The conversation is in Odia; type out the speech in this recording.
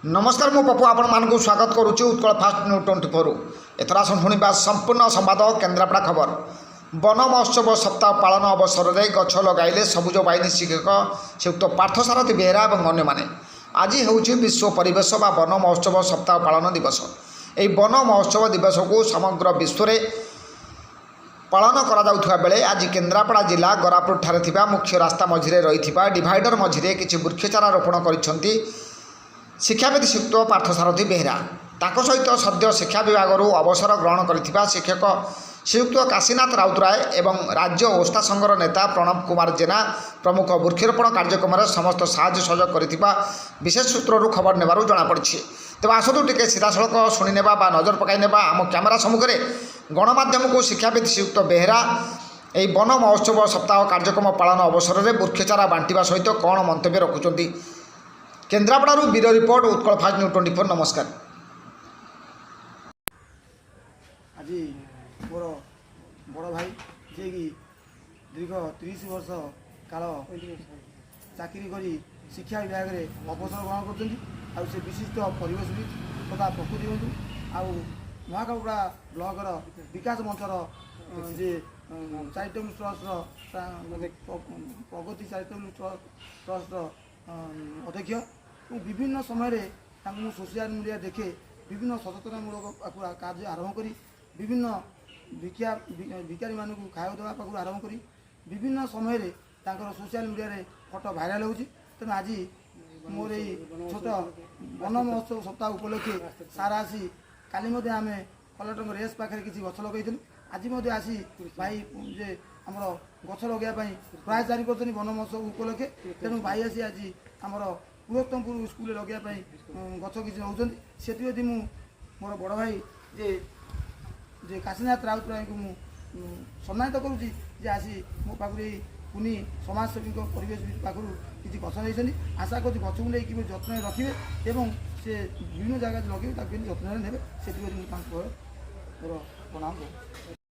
ନମସ୍କାର, ମୁଁ ପପୁ, ଆପଣମାନଙ୍କୁ ସ୍ୱାଗତ କରୁଛି ଉତ୍କଳ ଫାଷ୍ଟ ନ୍ୟୁଜ୍ 24। ଏଥର ଆସନ୍ତୁ ଶୁଣିବା ସମ୍ପୂର୍ଣ୍ଣ ସମ୍ବାଦ। କେନ୍ଦ୍ରାପଡ଼ା ଖବର। ବନ ମହୋତ୍ସବ ସପ୍ତାହ ପାଳନ ଅବସରରେ ଗଛ ଲଗାଇଲେ ସବୁଜ ବାହିନୀ ଶିକ୍ଷକ ଶ୍ରୀଯୁକ୍ତ ପାର୍ଥସାରଥୀ ବେହେରା ଏବଂ ଅନ୍ୟମାନେ। ଆଜି ହେଉଛି ବିଶ୍ୱ ପରିବେଶ ବା ବନ ମହୋତ୍ସବ ସପ୍ତାହ ପାଳନ ଦିବସ। ଏହି ବନ ମହୋତ୍ସବ ଦିବସକୁ ସମଗ୍ର ବିଶ୍ୱରେ ପାଳନ କରାଯାଉଥିବା ବେଳେ ଆଜି କେନ୍ଦ୍ରାପଡ଼ା ଜିଲ୍ଲା ଗରାପୁରଠାରେ ଥିବା ମୁଖ୍ୟ ରାସ୍ତା ମଝିରେ ରହିଥିବା ଡିଭାଇଡର ମଝିରେ କିଛି ବୃକ୍ଷଚାରା ରୋପଣ କରିଛନ୍ତି ଶିକ୍ଷାବିତ୍ ଶ୍ରୀଯୁକ୍ତ ପାର୍ଥସାରଥୀ ବେହେରା। ତାଙ୍କ ସହିତ ସଦ୍ୟ ଶିକ୍ଷା ବିଭାଗରୁ ଅବସର ଗ୍ରହଣ କରିଥିବା ଶିକ୍ଷକ ଶ୍ରୀଯୁକ୍ତ କାଶୀନାଥ ରାଉତରାୟ ଏବଂ ରାଜ୍ୟ ଓସ୍ତା ସଂଘର ନେତା ପ୍ରଣବ କୁମାର ଜେନା ପ୍ରମୁଖ ବୃକ୍ଷରୋପଣ କାର୍ଯ୍ୟକ୍ରମରେ ସମସ୍ତ ସାହାଯ୍ୟ ସହଯୋଗ କରିଥିବା ବିଶେଷ ସୂତ୍ରରୁ ଖବର ନେବାରୁ ଜଣାପଡ଼ିଛି। ତେବେ ଆସନ୍ତୁ ଟିକେ ସିଧାସଳଖ ଶୁଣିନେବା ବା ନଜର ପକାଇ ନେବା ଆମ କ୍ୟାମେରା ସମ୍ମୁଖରେ ଗଣମାଧ୍ୟମକୁ ଶିକ୍ଷାବିତ୍ ଶ୍ରୀଯୁକ୍ତ ବେହେରା ଏହି ବନ ମହୋତ୍ସବ ସପ୍ତାହ କାର୍ଯ୍ୟକ୍ରମ ପାଳନ ଅବସରରେ ବୃକ୍ଷଚାରା ବାଣ୍ଟିବା ସହିତ କ'ଣ ମନ୍ତବ୍ୟ ରଖୁଛନ୍ତି। କେନ୍ଦ୍ରାପଡ଼ାରୁ bureau report, Utkal first news 24। ନମସ୍କାର। ଆଜି ମୋର ବଡ଼ ଭାଇ, ଯିଏକି ଦୀର୍ଘ 30 ବର୍ଷ କାଳ ଚାକିରି କରି ଶିକ୍ଷା ବିଭାଗରେ ଅବସର ଗ୍ରହଣ କରୁଛନ୍ତି, ଆଉ ସେ ବିଶିଷ୍ଟ ପରିବେଶବିତ୍ ତଥା ପ୍ରକୃତି ବନ୍ଧୁ, ଆଉ ମହାକାଳପଡ଼ା ବ୍ଲକର ବିକାଶ ମଞ୍ଚର ଯେ ଚାରିଟେବୁଲ ଟ୍ରଷ୍ଟର, ପ୍ରଗତି ଚାରିଟେବୁଲ ଟ୍ରଷ୍ଟର ଅଧ୍ୟକ୍ଷ ଏବଂ ବିଭିନ୍ନ ସମୟରେ ତାଙ୍କୁ ମୁଁ ସୋସିଆଲ ମିଡ଼ିଆ ଦେଖେ। ବିଭିନ୍ନ ସଚେତନମୂଳକ ପାଖରୁ କାର୍ଯ୍ୟ ଆରମ୍ଭ କରି, ବିଭିନ୍ନ ଭିକ୍ଷା ଭିକାରୀମାନଙ୍କୁ ଖାଇବାକୁ ଦେବା ପାଖରୁ ଆରମ୍ଭ କରି ବିଭିନ୍ନ ସମୟରେ ତାଙ୍କର ସୋସିଆଲ ମିଡ଼ିଆରେ ଫଟୋ ଭାଇରାଲ ହେଉଛି। ତେଣୁ ଆଜି ମୋର ଏଇ ଛୋଟ ବନ ମହୋତ୍ସବ ସପ୍ତାହ ଉପଲକ୍ଷେ ସାର୍ ଆସି, କାଲି ମଧ୍ୟ ଆମେ କଲେକ୍ଟରଙ୍କ ରେସ୍ ପାଖରେ କିଛି ଗଛ ଲଗାଇଥିଲୁ। ଆଜି ମଧ୍ୟ ଆସି ଭାଇ ଯେ ଆମର ଗଛ ଲଗାଇବା ପାଇଁ ପ୍ରୟାସ ଜାରି କରିଛନ୍ତି ବନ ମହୋତ୍ସବ ଉପଲକ୍ଷେ। ତେଣୁ ଭାଇ ଆସି ଆଜି ଆମର ପୁରୋତ୍ତମପୁର ସ୍କୁଲରେ ଲଗାଇବା ପାଇଁ ଗଛ କିଛି ନେଉଛନ୍ତି। ସେଥିପ୍ରତି ମୁଁ ମୋର ବଡ଼ ଭାଇ ଯେ ଯେ କାଶୀନାଥ ରାଉତରାୟଙ୍କୁ ମୁଁ ସମ୍ମାନିତ କରୁଛି ଯେ ଆସି ମୋ ପାଖରୁ, ଏଇ କୁନି ସମାଜସେବୀଙ୍କ ପରିବେଶ ପାଖରୁ କିଛି ଗଛ ନେଇଛନ୍ତି। ଆଶା କରୁଛି ଗଛକୁ ନେଇ କିପରି ଯତ୍ନରେ ରଖିବେ ଏବଂ ସେ ବିଭିନ୍ନ ଜାଗାରେ ଲଗେଇବେ, ତାକୁ କେମିତି ଯତ୍ନରେ ନେବେ, ସେଥିପ୍ରତି ମୁଁ ତାଙ୍କୁ ମୋର ପ୍ରଣାମ କରୁଛି।